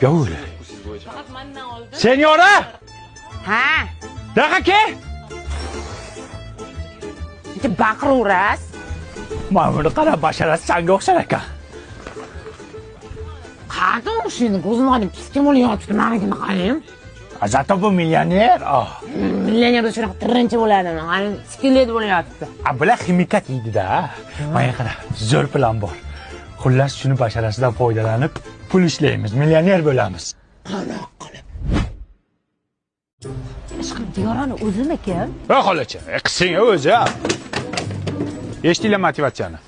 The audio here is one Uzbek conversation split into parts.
Yo'q. Senyora! Ha? Daqa ke! Bitta baqiraverasiz. Mana buni qara, basharasi sanga o'xshar ekan. Qayerdan o'xshaydi? Ko'zim qarang, piskim bo'lib yotibdi, manikini qarang. Зато bu millioner. Oh. Millionerda shunaqa tirinchi bo'ladimi? Qarang, skelet bo'lib yotibdi. A bular ximikat yeydi-da. Mana qara, zo'r plan bor. Xullas, shuni basharasidan foydalanib pul ishlaymiz, millioner bo'lamiz. Qanaqa qilib? Ishqim, Diyorani o'zimikan? Ha, xolacha, qilsang o'zi. Eshitdinglar motivatsiyani.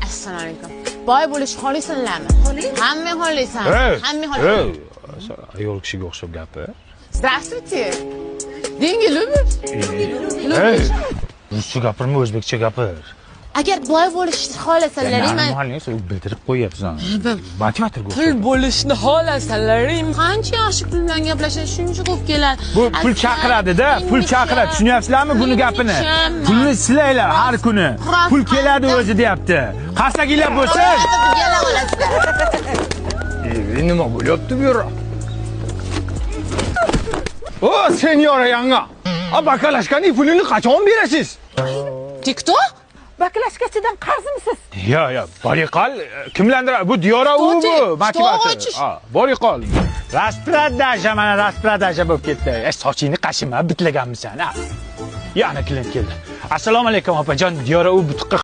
Assalomu alaykum. Boy bo'lishni xohlaysizlarmi? Hamma xohlaysan. Hamma xohlaysan. Ayol kishiga o'xshab gapir. Здравствуйте. Деньги любишь? Hey, ruscha gapirma, o'zbekcha gapir. Agar boy bo'lishni xohlasalaring, men Нормально, sen bildirib qo'yyapsan. Motivatorga pul bo'lishni xohlasalaring, qancha yaxshi pul bilan gaplashadi, shuncha ko'p keladi. Bu pul chaqiradi-da, pul chaqiradi. Tushunyapsizlarmi buni gapini? Pulni silanglar har kuni. Pul keladi o'zi deyapti. Qarsakinglar bo'lsin. Kela olasizlar. Nima bo'lyapti bu yerda? O, senyora yanga. A bakalashkaning pulini qachon berasiz? Ты кто? Bakalashkachidan qarzmisiz? Yo, yo, boriqol, kimlardir bu Diyora u bu motivator. Ha, boriqol. Распродажа, mana распродажа bo'lib ketdi. Sochingni qashima, bitlaganmisan, ha? Yana klient keldi. Assalomu alaykum opajon, Diyora u butuqqa